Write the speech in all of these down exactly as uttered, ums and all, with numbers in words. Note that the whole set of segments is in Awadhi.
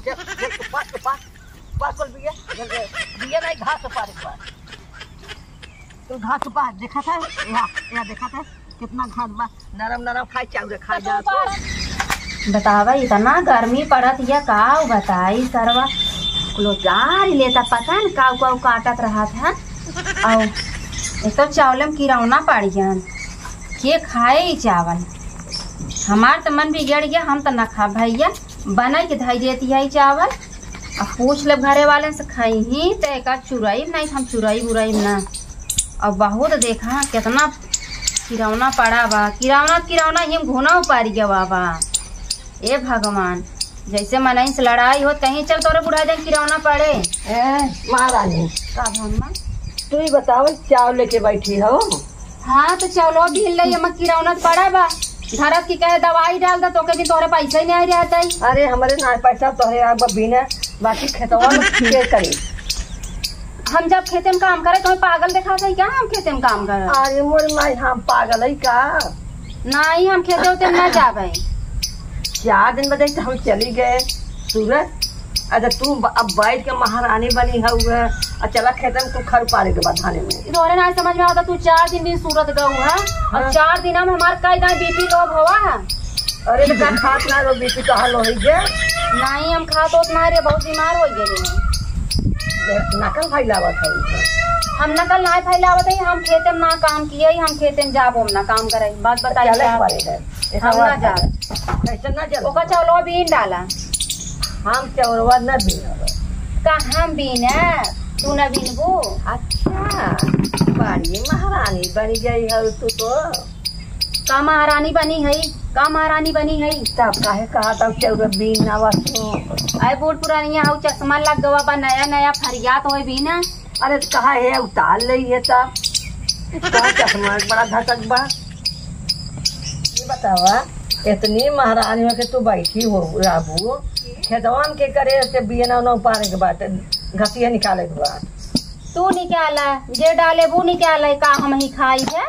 चल, चल, चुपा, चुपा, चुपा, चल, बिया, चल, चल, बिया नहीं, घास उपारे के बा। तू घास उपार, देखा था? यहाँ, यहाँ देखा था? कितना घास बा, नरम, नरम खाए, चाउर खाए जा। बतावा, इतना गर्मी पड़त हिया, काउ बताई सरवा, कुलो जारी लेता, पता न काउ, काउ काटत रहत है। और एक तो चावल में किरौना पड़ गया, के खाए ई चावल? हमार त मन बिगड़ गया, हम त ना खा भैया, बनाई के धई देती है ई चावल। अब पूछ लेब घरे वाले से, खइहीं त एका चुराइब, नहीं त हम चुराइब उराइब ना। अब बहुत देखा कितना किरौना पड़ा बा, किरौना त किरौना, हिम घुना उपारि गवा बा। ए भगवान, जैसे मनई से लड़ाई होत, कहीं चल तोरे बुढ़ा जान किरौना पड़े। ए महारानी, का भम्मा? तू ही बताओ, चावल लेके बैठी हो? हाँ, तो चावलो बीन ले, एमा किरौना त पड़ा बा। धरत की कहे दवाई डाल दा, तोके भी तोहरे पैसा ही नहीं रहता है। अरे, हमरे ना पैसा तोहरे आग बा बीने, बाकी खेतवा में के करी? हम जब खेते में काम करे, तुम्हें पागल देखात है क्या? हम खेते में काम करे? अरे मोर माई, हम पागल है का? नहीं, हम खेते उते में ना जाबे। चार दिन बदे तो हम चली गए सूरत। अच्छा, तू ब-, अब बैठ के महारानी बनी हउए, और चला खेते में तू खर उपारे के बा धाने में। तोहरे ना समझ में आवता, तू चार दिन भी सूरत गऊ है, और हाँ। चार दिन में हमार कई दाई बीपी लो भवा है। अरे, तो का खात ना रो, बीपी तो हाल होई गे। नहीं, हम खात होत ना रे, बहुत बीमार हो गए रे। नकल फैलावत है उनका। हम नकल ना फैलावत है, हम खेते में ना काम किए, हम खेते में जाबो हम ना काम करे। बात बताइए चले आप। पड़े है। हम ना जाब। कैसे ना जाब? ओका चौलवा बीन डाला। हम चौलवा ना बीनब। का हम बीने? तू ना बीनबू? अच्छा, बड़ी महारानी बनी गई हो तू तो। का महारानी बनी है? का महारानी बनी है? तब काहे कहा तब चौरा बीन ना बसो? अरे बूढ़ पुरानिया हऊ, चश्मा लग गवा बा, नया नया फरियात होए बीना। अरे तो कहा है उतार ले ये तब। का चश्मा बड़ा घटक बा। ये बतावा, इतनी महारानी हो के तू बैठी हो राबू, खेतवन के करे से बियना उना उपारे के बाटे, घसिया निकाले के बा। तू निकाला, जे डाले वो निकाले, का हम ही खाई है?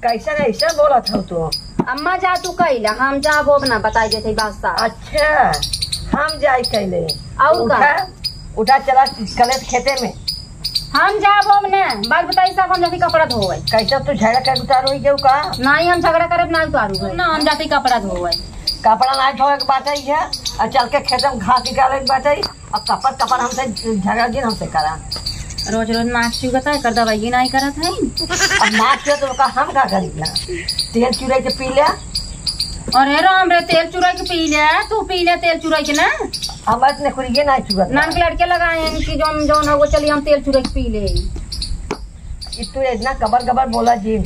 कैसन ऐसन बोलत हऊ तू? अम्मा जा तू कैला, हम जाबो ना, बताई देते बादशाह। अच्छा, हम जाई कैले? और का? उठा, उठा चला कलेत खेते में। हम जाबो ना, बात बताई साहब, हम जाती कपड़ा धोवे। कैसे तू झगड़ा कर उतारू ही केहू का? नहीं, हम झगड़ा करब ना उतारू है। ना, हम जाती कपड़ा धोवे। कपड़ा ना धोवे के बात है, और चल के खेते में घास निकाले के बात है। अब कपड़ कपड़ हमसे झगड़ा जिन हमसे करा। रोज रोज नाक चुगता है, कर दवाई नहीं करत है। अब नाक चुए तो का हम का करी ना? तेल चुराई के पी ले। अरे राम रे, तेल चुराई के पी ले, तू पी ले तेल चुराई के ना। हम इतने कुरिये ना चुगत ना। नान के लड़के लगाए हैं कि जौन जौन हो वो चलिए हम तेल चुराई के पी ले। कि तू इतना कबर कबर बोला जी,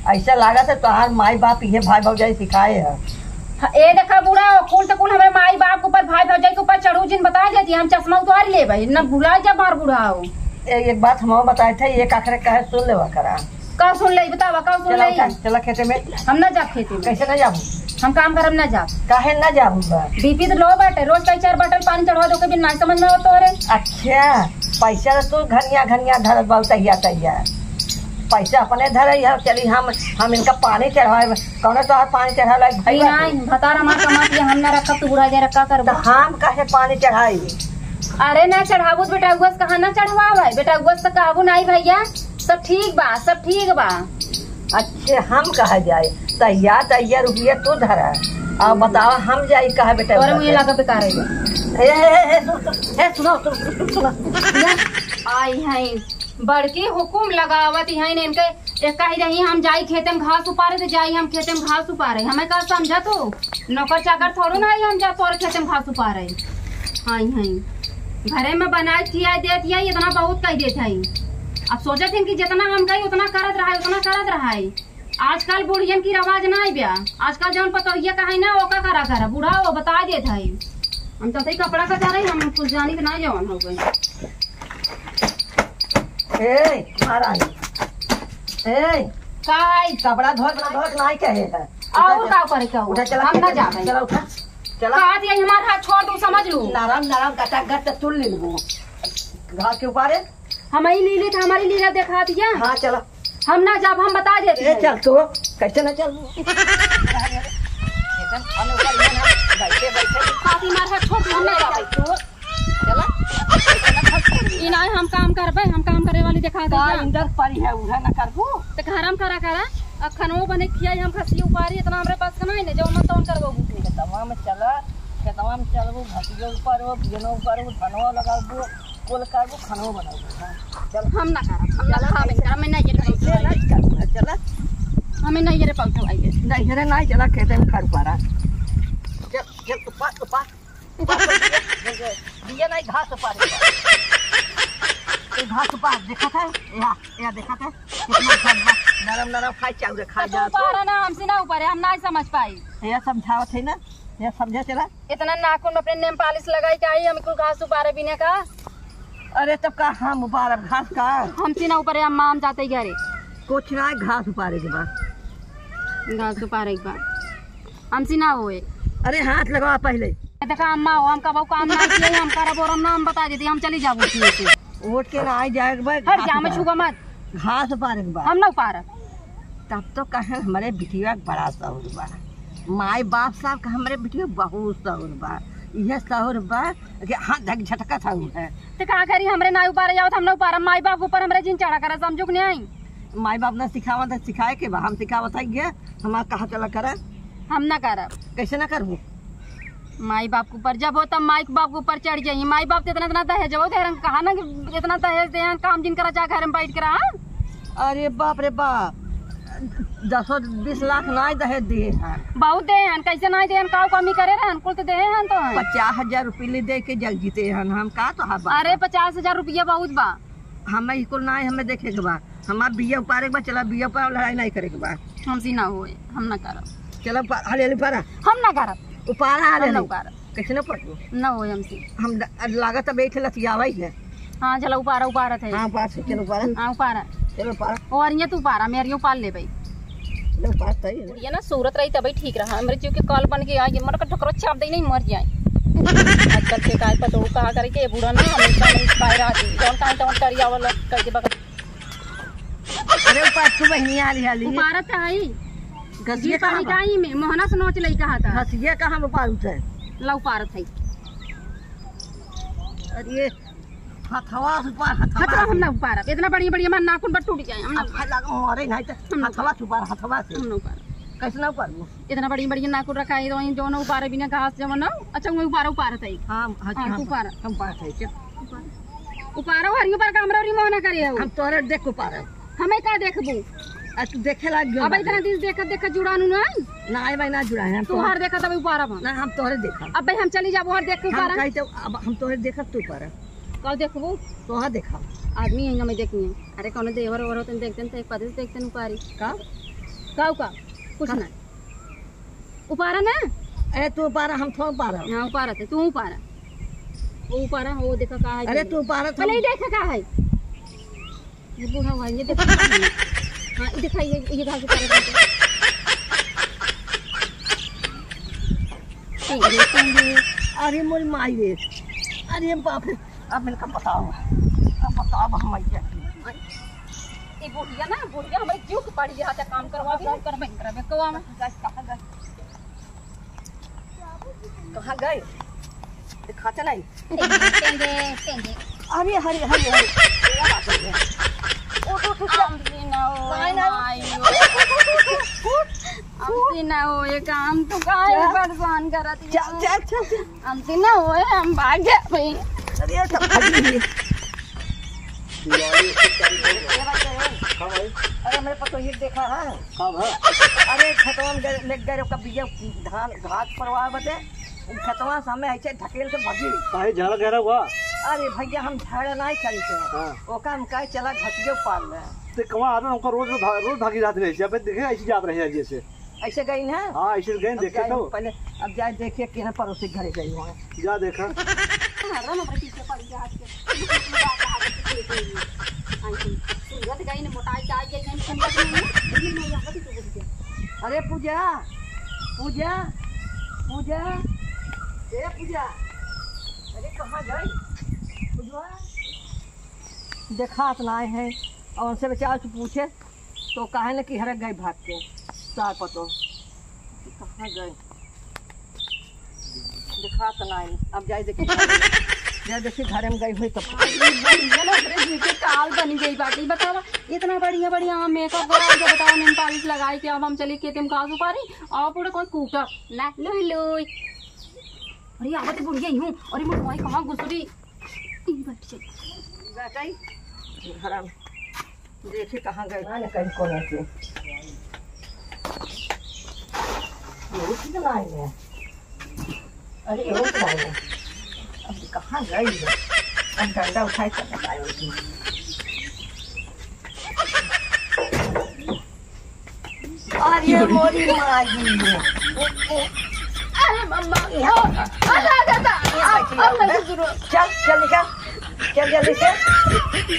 ऐसा लागत है तोहार माई बाप इहे भाई भौजाई सिखाए है। हाँ, ए देखा बूढ़ा हो, कुल तो कुल हमारे माई बाप के ऊपर, भाई भौजाई के ऊपर चढ़ू जिन बता देती, हम चश्मा उतार लेबे, न भुला जा मार बूढ़ा हो। ए, एक बात हम बताए थे, एक आखिर कहे सुन लेवा करा। का सुन ले बतावा, का सुन चला ले? उठा, चला खेते में। हम ना जाब खेते में। कैसे ना जाबू? हम काम करब ना जाब। काहे ना जाबू बा? बीपी तो लो बाटे, रोज कई चार बाटल पानी चढ़वा दो के बिन ना समझ में हो तोरे। अच्छा, पैसा तो तू घनिया घनिया धरत बाबू, तहिया तहिया। पैसा अपने धरे है, चली हम, हम इनका पानी चढ़ाए, कौनो तोहार पानी चढ़ाए लायक भई ई बाटे? नहीं, भतार हमार कमात ये हम ना रखब, तू बुढ़ा जाए, रखा तो करबो। हम काहे पानी चढ़ाई? अरे ना चढ़ाबू तो बेटा उगस कहाँ ना चढ़वावे, बेटा उगस तो कहबू नहीं भैया, सब ठीक बा, सब ठीक बा। अच्छे हम कहा जाए, तैया तैया रुपया तू धरा, अब बतावा हम जाई कहा बेटा तोरे उगस मुझे के? लगा बेकार है। ए, ए, ए, ए, सुन, सुन, ए, सुनो, सुन, सुन, सुन, सुनो। आई हैं, बड़की हुकुम लगावत हैं इनके, एक कही रही हम जाई खेते में घास उपारे, तो जाई हम खेते में घास उपारे। हमें का समझा तू? नौकर चाकर थोड़ो ना आई हम जा तोरे खेते में घास उपारे। हाँ, हाँ। घरे में बनाए खियाए देत है, इतना बहुत कह देत है। अब सोचत हैं कि जितना हम कही उतना करत रहा है, उतना करत रहा है। आजकल बुढ़ियन की रवाज ना आई ब्या। आजकल जौन पतोहिया कहे ना, ओका करा करा। बूढ़ा वो बता देत है। हम चलते ही कपड़ा कचा रही, हम कुछ जानी के ना जवान हो गए। ए, महारानी। ए, का है? कपड़ा धोए, कपड़ा धोए के नाई कहे है। और उठा, का करे का हो? उठा, चला, हम ना चला, जावे। चला, उठा। चला। कहा दिया हमार हाथ छोड़ दू, समझ लू। नरम, नरम, गटा, गट, तुल ले लू। घास के ऊपर है। हमारी लीली था, हमारी लीला दिखा दिया। हाँ, चला। हम ना जाब, हम बता देते ए, हैं। चल तू, कैसे ना चल? बैठे, बैठे। कहा दी हमार हाथ छोड़ दू, हम ना जावे। करबे, हम काम करे वाली देखा दे का का? इंदर परी है, उहे ना करबू? त घर हम करा करा, अब खनवो बने खियाई, हम खसियो उपारी, इतना हमरे पास का नहीं ने, जौन मन तौन करबो। खेतवा में चला, खेतवा में चलबू, घसियो उपारबू, बियनो उपारबू, धनवा लगाबू, कुल करबू, खनवो बनाबू। हाँ, चल। हम ना करब, हम ना चला, खाबे, कैसे? हम नहीं ये कैसे नहीं करब। चला? हमें नहीं ये पाउठो आइए। नहीं रे, नहीं चला, खेते में खर उपारा। चल, चल, उपार, उपार। बिया नहीं, घास उपारे के बा। तू घास उपार, देखत है? या, या देखत है? कितना अच्छा बा। नरम नरम खाई, चाउर खाई तो जा तू। उपारा ना, हमसे ना उपारे, हम ना समझ पाई। या समझावत है ना, या समझा चला। इतना नाखून अपने नेम पालिश लगाई के आई, हम कुल घास उपारे बिना का? अरे तब का हम उपारब घास का? हमसे ना उपारे, हम मान जाते घरे। कुछ ना, घास उपारे के बा। घास उपारे के बा। हमसे ना होए। अरे हाथ लगावा पहले। देखा अम्मा हो, हम कबहू काम ना किए, हम करब और हम ना, हम बता देती, हम चली जाबू किए से। वोट के ना आई जाए के बा, हट घास जा, हमें उपारे। छुआ मत। घास उपारे के बा। हम ना उपारब। तब तो कहे हमरे बिटिया के बड़ा सहूर बा। माई बाप साहब का हमरे बिटिया बहुत सहूर बा। इहे सहूर बा कि हाथ धक झटकत हऊ है। ते का करी, हमरे ना उपारे जावत, हम ना उपारब। माई बाप ऊपर हमरे जिन चढ़ा करा, समझू कि नहीं? माई बाप ना सिखावत है, सिखाए के बा, हम सिखावत है ये। हमार कहा चला करा। हम ना करब। कैसे ना करबू? माई बाप के ऊपर जब हो तब माई बाप के ऊपर चढ़ जाई। माई बाप तो इतना, इतना दहेज हो दे रहन, कहा ना कि इतना दहेज दे रहन, काम जिन करा, जा घर में बैठ के रहा। अरे बाप रे बाप, दसो बीस लाख ना दहेज दिए हैं। बहुत दे हैं, कैसे ना दे हैं, काऊ कमी करे रहन, कुल तो दे हैं तो हैं। पचास हजार रुपये ले दे के जग जीते हैं हम, का तो हर बात अरे बा। पचास हजार रुपया बहुत बा। हमें ई कुल ना, हमें देखे के बा। हमार बिया उपारे के बा, चला बिया उपार, लड़ाई नहीं करे के बा। हमसे ना होए, हम ना करब। चला उपार, हाले हाले उपारा। हम ना करब। उपारा हाले हम ना हाले। उपारब। कैसे ना पटबू? ना होए हमसे। हम ड-, लागत अब एक लतियावा ही है। हाँ, चला उपारा, उपारत है। हाँ, उपार से, चलो उपारा। हाँ, उपारा। चलो उपारा। और ये तू उपारा, मेरी उपार ले भाई। ले उपार तई है। ये ना सूरत रही तभी ठीक रहा। हमरे जीव के काल बन के आई, मन का ठोकरो चाप दे नहीं मर जाए। आजकल के काय पतो कहा करे के बूढ़ा ना हमेशा नहीं पाए रहती। जौन काहे तौन करिया वाला करके बगल अरे ऊपर तू बहिनिया हाली हाली। उपारत है। घसिए जी कहाँ बा? पानी में मोहना से नोच लई कहा था। घसिए कहाँ बा पाउच है? ला उपारत है। अरे हथवा से उपार, हथवा हथवा से। हम ना उपारब। इतना बढ़िया बढ़िया हमार नाखून बा टूट जाए, हम ना अब भाई लागो हमारे नहीं तो हम ना हथवा से उपार, हथवा से। हम ना उपारब। कैसे ना उपारबू? इतना बढ़िया बढ़िया नाखून रखा है, तो वहीं जौन उपारे बिना घास जवन हो। अच्छा, वहीं उपारा, उपारत है। हाँ, हाँ, हाँ, हाँ, तू उपारा। हम उपारत है, चल। उपारा, हरियो पर कामरा उरी मोहना करे हो। हम तोरे देख उपारब। हमें का देखबू? आ, तू देखे लाग गयो अब बाटे। इतना दिन देखत देखत जुड़ानू ना। ना, आए भाई, ना जुड़ा है, हम तू तोहर हर देखत अब उपारब हम। ना, हम तोहरे देखब। अब भाई हम चली जाबो हर देख के हम उपारा। कही तो, अब हम तोहरे देखब, तू उपारा। का देखबू? तोहर देखब। आदमी है, हमें देखनी है। अरे, कौनो देवर ओवर होतन, देखतन, तो एक पदे से देखतन उपारी। का? का, का? कुछ का? ना। उपारा ना? ए, तू उपारा, हम थोड़ा उपारा। हाँ, उपारा थे, तू उपारा। वो उपारा, वो देखा का है अरे, ये। तू उपारा, तू पहले ही देखा का है। ये बूढ़ा हुआ है, ये देखा का है। हाँ, ये देखा, ये, ये घास उपारा था। टेंगे, टेंगे। अरे, मोर माई रे। अरे, बाप रे। अब इनका बताओ, अब बताओ, हम आई क्या? ई बुढ़िया ना, बुढ़िया हमारे क्यों के पड़ी है, काम करवा भी नहीं करबे, करबे, कवा में। कहाँ गए? कहाँ गए? दिखाते नहीं। टेंगे, टेंगे, टेंगे। अरे, हरे, हरे, हरे। क्या बात है? उठ, उठ, उठ, उठ। हम भी ना हो, नहीं, नहीं। माई हो। उठ, उठ, उठ। हमसे ना होए काम, तू काहे क्या? परेशान करत चल, है? चल, चल, चल। हमसे ना होए, हम भाग गए भाई। अरे, ये सब भागी हुई। हाँ भाई। अरे, मेरे पास तो ये देखा है। हाँ भाई। अरे, खेतवा में गए, ले गए, ओकर बिया धान, घास परवा बदे। खेतवा से हमें ऐसे ढकेल के भागी। काहे झाड़ा गहरा हुआ? अरे भैया, हम झाड़ा नहीं करी थे। हाँ। ओका हम कहे, "चला घसिए उपार ले।" ते कहाँ आदत हमका रोज, रोज भा-, रोज भागी जात रहे, जब देखे ऐसे जात रहे हैं जैसे। ऐसे गई ना? हाँ, ऐसे गए, अब देखे जाए तो। पहले, अब जाए देखिए, केहन पड़ोसी के घरे गई हो। जा देखा। हरदम अपने पीछे पड़ी है, हाथ के। आई थी। सूरत गई ने, मोटाई के आई गई ने, सुंदर नहीं है। दिल्ली में यहाँ पर तू बोल के। अरे पूजा, पूजा, पूजा, ए पूजा, अरे कहाँ गई पूजवा? देखात नाय है। और उनसे बेचारा से पूछे तो कहे न कि हरे गए भाग के, सार पतो कहाँ गए, देखात नाय। अब जाए देखिए। या देखी घरे में गई हुई तो। अरे बढ़िया ना, अरे जी के काल बनी गई बाटी। बतावा, इतना बढ़िया बढ़िया हम मेकअप करा के, बतावा, नेल पालिश लगाई के अब हम चली खेते में घास उपारी और पूरा कौन कूटा ना लुई लुई। अरे आवत बुढ़िया ही हूँ। अरे मोटवाई कहाँ घुसरी? ई बैठ चल। बैठाई। घरा में। देखी कहाँ गई। ना, ना, कहीं कोने से। ये उठ के लाए हैं। अरे, ये उठ लाए हैं। अब कहाँ गई है? अब डंडा उठाए तब बताए उठी। अरे मोरी माई। अरे मम्मा, अरे दादा, अब, अब नहीं शुरू। चल, चल निकल, चल जल्दी से।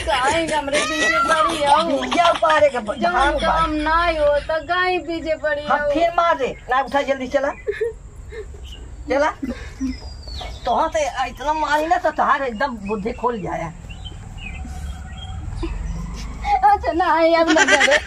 काहे हमरे पीछे पड़ी हो? क्या पारे के ब-, जौन भाग, भाग। काम ना हो तो काहे पीछे पड़ी हम हो? फिर मार दे, ना उठा, जल्दी चला, चला। तोहा से इतना मारी ना तो तोहार एकदम बुद्धि खोल जाए। अच्छा ना, अब ना करे।